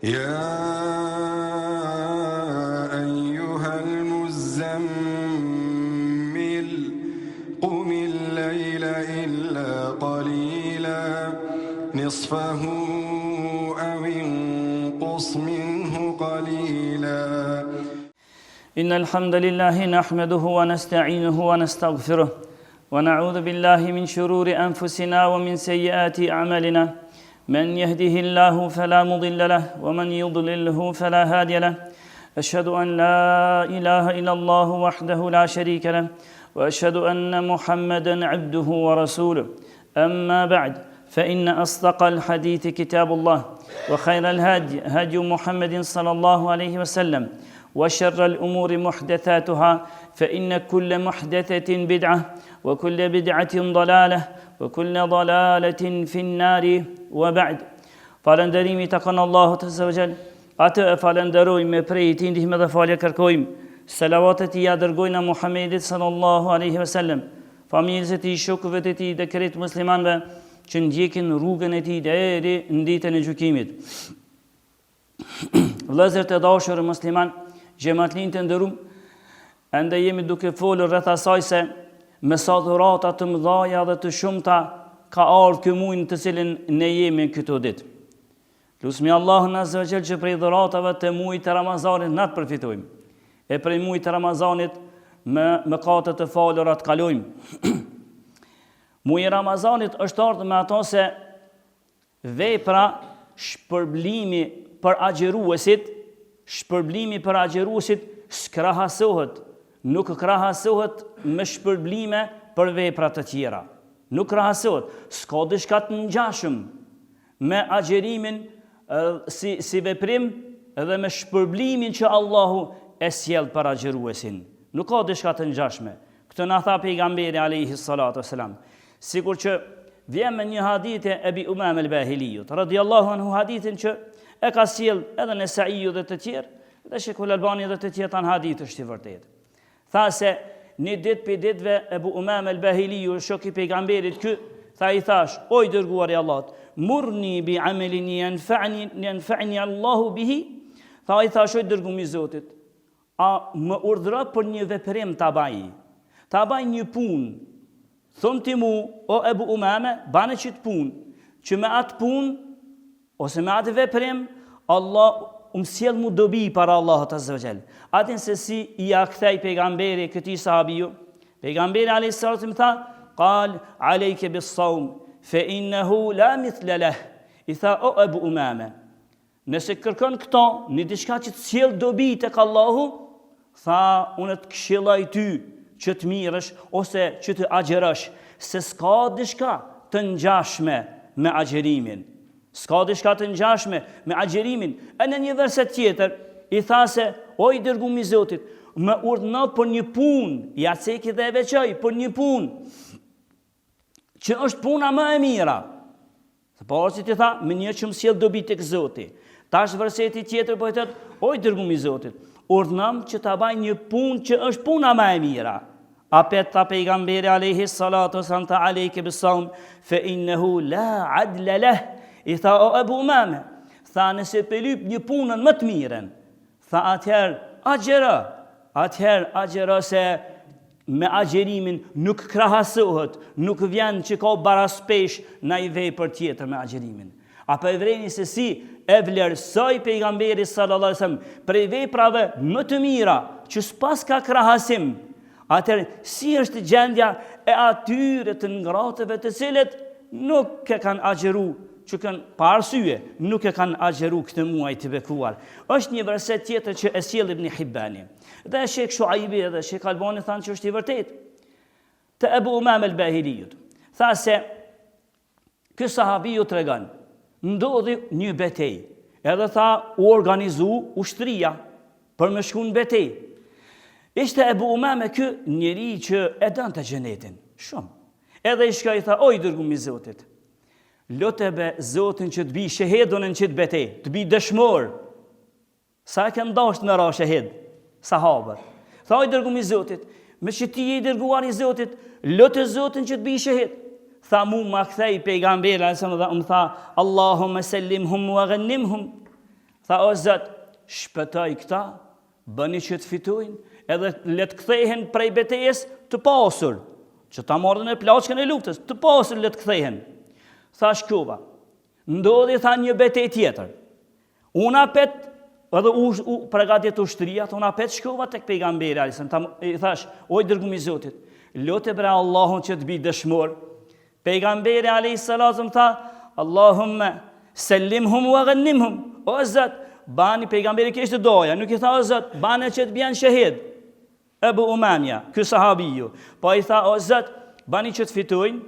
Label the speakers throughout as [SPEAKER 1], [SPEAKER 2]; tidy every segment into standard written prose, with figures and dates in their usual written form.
[SPEAKER 1] Ja ejuhel muzzemmil Kumil lejle illa kalila Nisfahu ev inkus minhu kalila
[SPEAKER 2] إن الحمد لله نحمده ونستعينه ونستغفره ونعوذ بالله من شرور أنفسنا ومن سيئات أعمالنا من يهده الله فلا مضل له ومن يضلله فلا هادي له أشهد أن لا إله إلا الله وحده لا شريك له وأشهد أن محمدا عبده ورسوله أما بعد فإن أصدق الحديث كتاب الله وخير الهدي هدي محمد صلى الله عليه وسلم وشر الأمور محدثاتها فإن كل محدثة بدعة وكل بدعة ضلالة وكل ضلالة في النار وبعد Falënderimi i takon Allahut Azza wa Jall. Atë e falënderojmë e prej tij ndihmë dhe falje kërkojmë. Selavatet ia dërgojna Muhammedit sallallahu alaihi wasallam, familjes së tij, shokëve të tij dhe krejt muslimanëve që ndjekin rrugën e tij deri në ditën e gjykimit. Vëllezër të dashur musliman, xhematlinj të nderuam, ende jemi duke folur rreth asaj se me sa dhurata të mëdha dhe të shumta ka ardhur ky muaj në të cilin ne jemi këto ditë. Lusmi Allahun Azza wa Jall që prej dhuratave të muajit të Ramazanit na të përfitojmë. E prej muajit të Ramazanit me mëkate të falura të kalojmë. Muaji i Ramazanit është ardhur me ato se Vepra, shpërblimi për agjëruesit, shpërblimi për agjëruesit s'krahasohet, nuk krahasohet me shpërblime për vepra të tjera. Nuk krahasohet, s'ka diçka të ngjashëm me agjërimin si si veprim dhe me shpërblimin që Allahu e sjell për agjëruesin. Nuk ka diçka të ngjashme. Këtë na tha pejgamberi alejhi salatu selam. Sikur që vjen me një hadith e Ebi Umame el-Bahiliut, radiallahu anhu hadithin që e ka sjell edhe Nesaiu dhe të tjerë, dhe Shejhul Albani dhe të tjerë thanë hadith është i vërtetë. Tha se një ditë prej ditëve Ebu Umame el-Bahiliu, shok i pejgamberit ky, tha i thash, o i dërguar i Allahut, murni bi amelin jenfa'ni, jenfa'ni Allahu bihi, tha i thash, o i dërgumi i Zotit, A më urdhëro për një veprim ta baj? Ta baj një punë. Thom ti mu, o Ebu Umame, bane qit punë, që me atë punë, ose me atë veprim, Allah më sjell mu dobi para Allahut Azza wa Jall. A din se si ia kthej pejgamberi këtij sahabiu? Pejgamberi alayhis salam tha, "Qal alayka bis-sawm fa innahu la mithla lah." I tha o Ebu Umame, Nëse kërkon këto, një diçka që të sjell dobi tek Allahu, tha, unë të këshilloj ty që të mirresh ose që të agjërosh, se s'ka diçka të ngjashme me agjërimin. S'ka diçka të ngjashme me agjërimin. E në një verset tjetër, i tha se, o i dërgumi i Zotit, më urdhno për një punë, ja ceki dhe e veçoj, për një punë, që është puna më e mira. Së pari i tha, me një që më sjell dobi tek Zoti. Tash verseti tjetër po i thotë, o i dërgumi i Zotit, urdhnom që ta baj një punë që është puna më e mira. Apet tha pejgamberi alayhi salatu wasalam tha alejke bis-saum fe innehu la adle leh. I tha o Ebu Umame, tha nëse pe lyp një punën më të mirën, Tha atëherë, agjëro, atëherë agjëro se me agjërimin nuk krahasohet, nuk vjen që ka baraspeshë naj vepër tjetër me agjërimin. A po e vreni se si e vlerësoi pejgamberi sallallahu alajhi wasallam prej veprave më të mira që s'paska krahasim. Atëherë si është gjendja e atyre të ngratëve të cilët nuk e kanë agjëru, që kanë pa arsye, nuk e kanë agjëru këtë muaj të bekuar. Është një verset tjetër që e sjell Ibn Hibbani. Dhe Shejh Shuaibi dhe Shejh Albani thanë që është i vërtetë. Të Ebu Umame el-Bahiliut. Tha se Ky sahabiu tregon, ndodhi një betejë, edhe tha u organizu ushtria për me shku në betejë. Ishte Ebu Umame ky njeri që e donte xhenetin, shumë. Edhe i shkoi i tha, o i dërgumi i Zotit, lute be Zotin që të bi shehid unë në qit betejë, të bi dëshmor, Sa e kanë dashtë me ra shehid, sahabët. Tha i dërgumi i Zotit, meqë ti je i dërguar i Zotit, lute Zotin që të bi shehid. Tha mu ma kthej pejgamberi, alejhi selam dhe më tha, Allahumme sellimhum wa gannimhum. Tha o Zot, shpëtoj këta, bëni që të fitojnë, edhe le të kthehen prej betejës të pasur, që ta marrin e plaçkën e luftës, të pasur le të kthehen. Tha shkova. Ndodhi tha një betejë tjetër. Unë apet, edhe u, u pregatit ushtria, unë apet shkova tek pejgamberi alejhi selam, i thash, o i dërgumi i Zotit, lute bre Allahun që të bi dëshmor. Pejgamberi alejhi selam tha, Allahumme sellimhum wa gannimhum. O Zot, bani pejgamberi kishte doja, nuk i tha o Zot, bani që të bien shehid. Ebu Umamja, ky sahabiu, po i tha o Zot, bani që të fitojnë,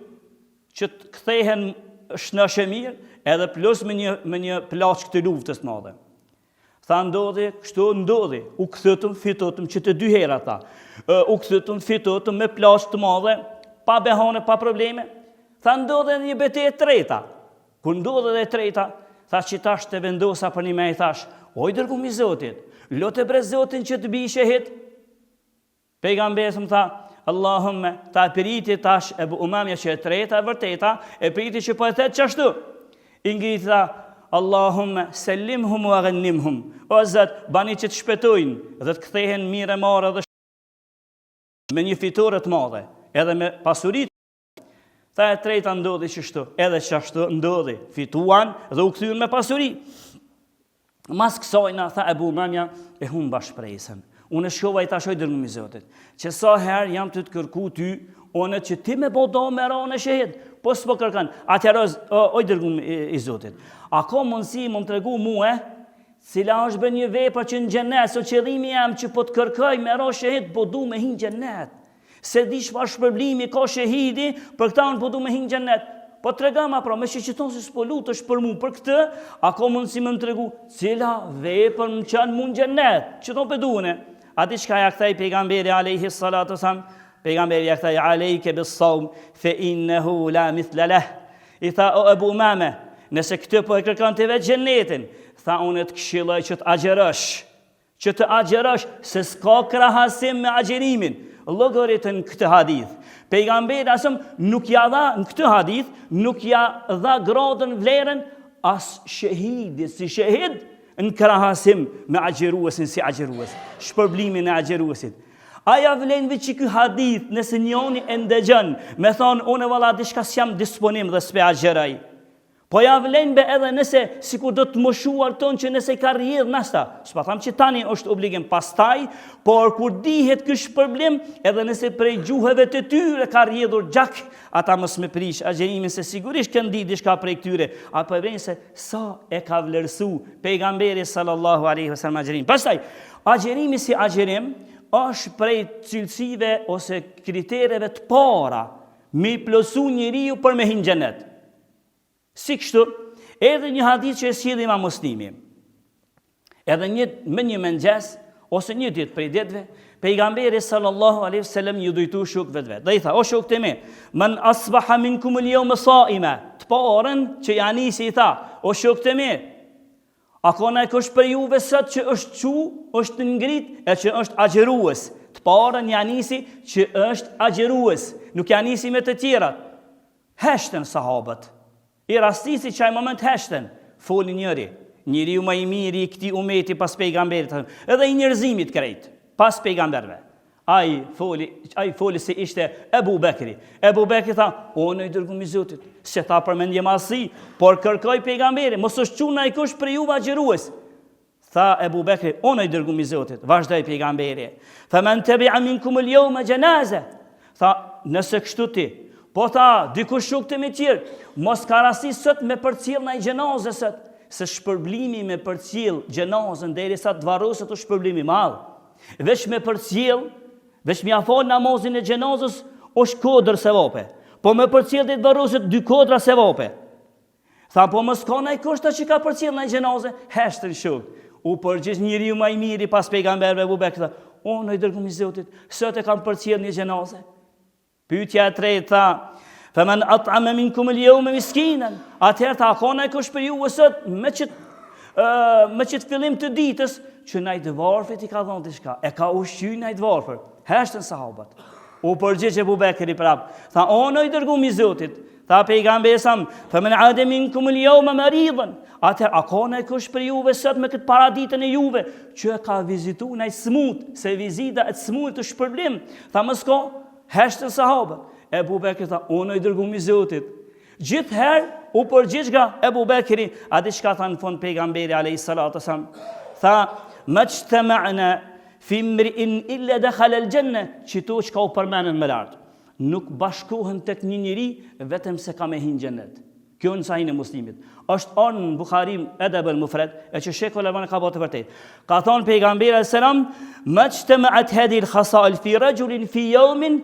[SPEAKER 2] që të kthehen shnosh e mirë, edhe plus me një me një plaçkë të luftës të madhe. Tha ndodhi, kështu ndodhi, u kthytëm, fitutëm që të dy hera tha. U kthytëm, fitutëm me plaçkë të madhe, pa behane, pa probleme. Tha ndodhi edhe një betejë e treta. Kur ndodhi edhe e treta, tha që tash të vendosa për një me i thash, o i dërgumi i Zotit, lute bre Zotin që të bi shehid. Pejgamberi më tha, Allahumme, ta e priti tash Ebu Umamja që e treta e vërteta, e priti që po e thetë qashtu. I ngriti tha, Allahumme, selimhum wa gannimhum. O Zot, bani që të shpëtojnë dhe të kthehen mirë e marë dhe me një fitore të madhe, edhe me pasuri. Tha e treta ndodhi qështu, edhe qashtu ndodhi, fituan dhe u kthyen me pasuri. Mas kësajna, tha Ebu Umamja, e humba shpresën. Unë shkova i thashë o i dërgumi i Zotit, që sa herë jam tu të kërku ty, unë që ti me bo dua me ra unë shehid, po s'po kërkon, atëherë o, o i dërgumi i Zotit. A ka mundësi me më tregu mue, cila është bre një vepër që në xhenet, se qëllimi jem që po të kërkoj me ra shehid, po du me hi në xhenet. S'e di çfarë shpërblimi ka shehidi, për këta unë po du me hi në xhenet. Po tregoma pra, meqë qëton se s'po lutesh për mu, për këtë, a ka mundësi me më tregu, cila vepër më çon mu në xhenet, qëton pe du unë. A di çka ja kthej pejgamberi, alejhi salatu selam, pejgamberi ja kthej, alejke bis saum, fe innehu la mithle leh. I tha, o Ebu Umame, nëse këtë po e kërkon ti veç xhenetin, tha unë të këshilloj që të agjërosh, Që të agjërosh se s'ka krahasim me agjërimin. Llogarit në këtë hadith. Pejgamberi a.s. nuk ja dha në këtë hadith, nuk ja dha gradën vlerën as shehidit si shehid në krahasim me agjëruesin si agjërues. Shpërblimin e agjëruesit. A ja vlen veç ky hadith nëse njoni e ndëgjon, me thonë unë valla diçka s'jam disponim dhe s'pe agjëroj. Po ja vlen be edhe nëse sikur do të moshuar tonë që nëse ka rrjedh nashta. S'po tham që tani është obligim pastaj, por kur dihet ky shpërblim, edhe nëse prej gjuhëve të tyre ka rrjedhur gjak, ata mos me prish agjërimin se sigurisht kanë ditë diçka prej këtyre. A po e vren se sa e ka vlerësu pejgamberi sallallahu alaihi wasallam agjërimin. Pastaj, agjërimi si agjërim është prej cilësive ose kritereve të para me i plotësu njeriu për me hi në xhenet. Si kështu, edhe një hadith që e sjell Imam Muslimi. Edhe një me një mëngjes ose një ditë prej ditëve, pejgamberi sallallahu alaihi wasallam iu drejtu shokëve të vet. Dhe i tha: "O shokët e mi, men asbaha minkum al-yawma sa'ima." Të parën që ja nisi i tha: "O shokët e mi, a ka najkush prej juve sot që është çu, është ngrit e që është agjërues?" Të parën ja nisi që është agjërues, nuk ja nisi me të tjerat. Heshtën sahabët. I rastisi që ai moment heshtën. Foli njëri, njeriu më i miri i këtij umeti pas pejgamberit, edhe i njerëzimit krejt, pas pejgamberëve. Ai foli, ai foli se ishte Ebu Bekri. Ebu Bekri tha, unë i dërgumi i Zotit, s'e tha për mendjemadhësi, por kërkoi pejgamberi, mos është çu najkush prej juve agjërues. Tha Ebu Bekri, unë i dërgumi i Zotit, vazhdoi pejgamberi. Fe men tebia minkum el jeume xhenaze. Tha, nëse kështu ti, po tha, dikush shokët e mi tjerë, mos ka rasti sot me përcjell naj xhenaze sot, se shpërblimi me përcjell xhenazen derisa të varroset është shpërblim i madh. Veç me përcjell, veç me ia fal namazin e xhenazës, është kodër sevape. Po me përcjell deri të varroset dy kodra sevape. Tha, po mos ka najkush që ka përcjell naj xhenaze, heshtën shokët. U përgjigj njeriu ma i miri pas pejgamberëve Ebu Bekri, tha, unë i dërgumi i Zotit, sot e kam përcjell një xhenaze. Pyetja e tretë tha, Fe men at'ame minkum el jeume miskinen, atëherë tha, ka najkush prej juve sot, me qëtë, me qëtë fillim të ditës, që naj të varfrit i ka dhonë diçka, e ka ushqy naj të varfër. Heshtën sahabët. U përgjigj Ebu Bekri prap. Tha, unë i dërgumi i Zotit. Tha pejgamberi alejhi selam, "Fa men ade minkum al-yawma maridan." Atëherë a ka najkush prej juve sot me këtë paraditën e juve që e ka vizitu naj smut, se vizita e të smurit është shpërblim. Tha mos ka, heshtën sahabët. Ebu Bekri tha, unë i dërgumi i Zotit. Gjithherë u përgjigj nga Ebu Bekri, a di çka tha në fund pejgamberi alayhi salatu wasallam? Tha, "Majtama'na fi imri'in illa dakhala al-janna." Qito çka u përmendën më lart. Nuk bashkohen tek një njeri vetëm se ka me hi në xhennet. Kjo në Sahihin e Muslimit. Është ardhur në Buhari Edeb el Mufred, e që Shejh Albani ka bërë të vërtetë. Ka thonë pejgamberi alayhis salam, "Majtama'at hadhihi al-khasail fi rajulin fi yawmin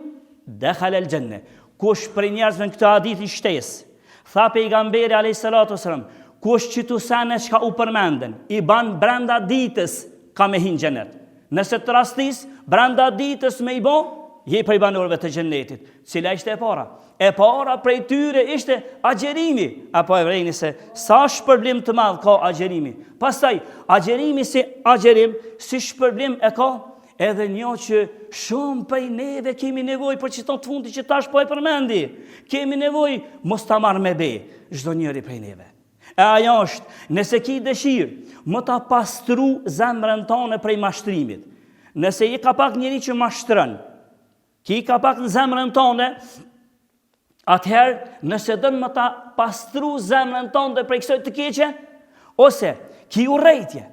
[SPEAKER 2] dakhala al-janna." Kush prej njerëzve në këtë hadithin shtesë, tha pejgamberi alayhis salatu wasalam, kush qito sene çka u përmendën, i ban brenda ditës ka me hi në xhennet. Nëse të rastis, brenda ditës me i bo, je prej banorëve të xhennetit. Cila ishte e para? E para prej tyre ishte agjerimi. A po e vreni se sa shpërblim të madh ka agjerimi. Pastaj, agjerimi si agjerim, si shpërblim e ka edhe një që shumë prej neve kemi nevojë për qito të fundit që tash po e përmendi. Kemi nevojë mos ta marrë me be, çdo njëri prej neve. E ajo është, nëse ki dëshirë, me ta pastru zemrën tane prej mashtrimit. Nëse je ka pak njeri që mashtron, ki ka pak në zemrën tane, atëherë, nëse don me ta pastru zemrën tane prej kësaj të keqe, ose ki urrejtje,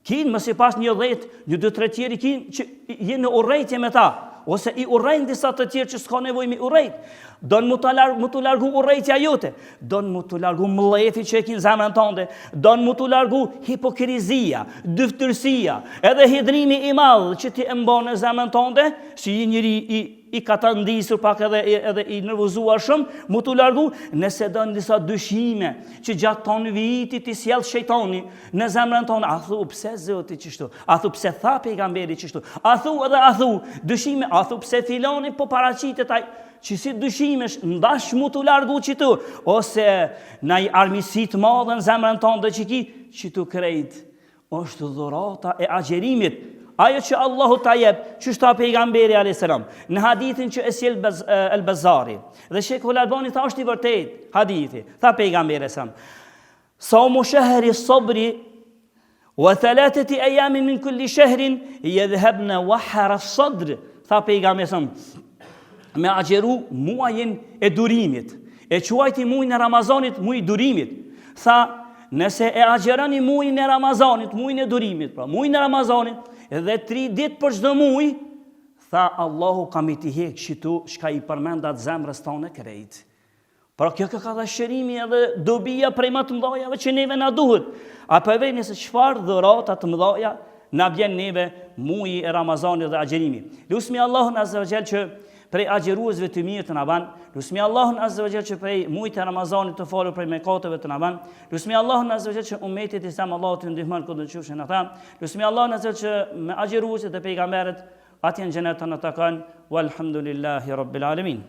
[SPEAKER 2] Ki mos i pas një dhetë, një dy tre tjerë ki që je në urrejtje me ta, ose i urrejnë disa të tjerë që s'ka nevojë me urrejt. Don me të largu, me t'u largu urrejtja jote, don me t'u largu mllefi që e ki në zemrën tënde, don me t'u largu hipokrizia, dyftyrësia, edhe hidhrimi i madh që ti e mban në zemrën tënde, si një njeri i i katandisur pak edhe edhe i nervozuar shumë, me t'u largu, nëse don disa dyshime që gjatë tonë vitit t'i sjell shejtani në zemrën tonë, a thu pse Zoti qështu? A thu pse tha pejgamberi qështu? A thu edhe a thu dyshime, a thu pse filani po paraqitet ai? Qësi dyshimesh, n'dash me t'u largu qitu, ose naj armiqësi të madhe në zemrën tonë dhe që ki, qitu krejt, është dhurata e agjerimit, ajo që Allahu ta jep, qysh tha pejgamberi a.s. Në hadithin që e sjell El Bezari, dhe Shejhul Albani tha është i vërtet, hadithi, tha pejgamberi a.s. Saumu shehri sabri, wa thalathati ayamin min kulli shehrin yadhhabna wahara sadr tha pejgamberi a.s. me agjeru muajin e durimit e quajti muajin e Ramazanit muaj i durimit tha nëse e agjeroni muajin e Ramazanit muajin e durimit pra muajin e Ramazanit dhe tri ditë për çdo muaj tha Allahu ka me t'i hek qitu çka i përmenda t'zemrës tane krejt Pra kjo kjo ka dhe shërimi edhe dobia prej ma të mdhajave që neve na duhet. A po e vëreni se çfarë dhurata të mdhaja na bjen neve muji e Ramazanit dhe agjerimi. Lusmi Allahun Azza wa Jall që prej agjeruesve të mirë të na ban, lusmi Allahun Azza wa Jall që prej mujit të Ramazanit të falur prej mëkateve të na ban, lusmi Allahun Azza wa Jall që umetit islam Allahu të ndihmon kudo të qofshin ata, lusmi Allahun Azza wa Jall që me agjeruesit dhe pejgamberët atje në xhenet të na takon, walhamdulillahi rabbil alamin.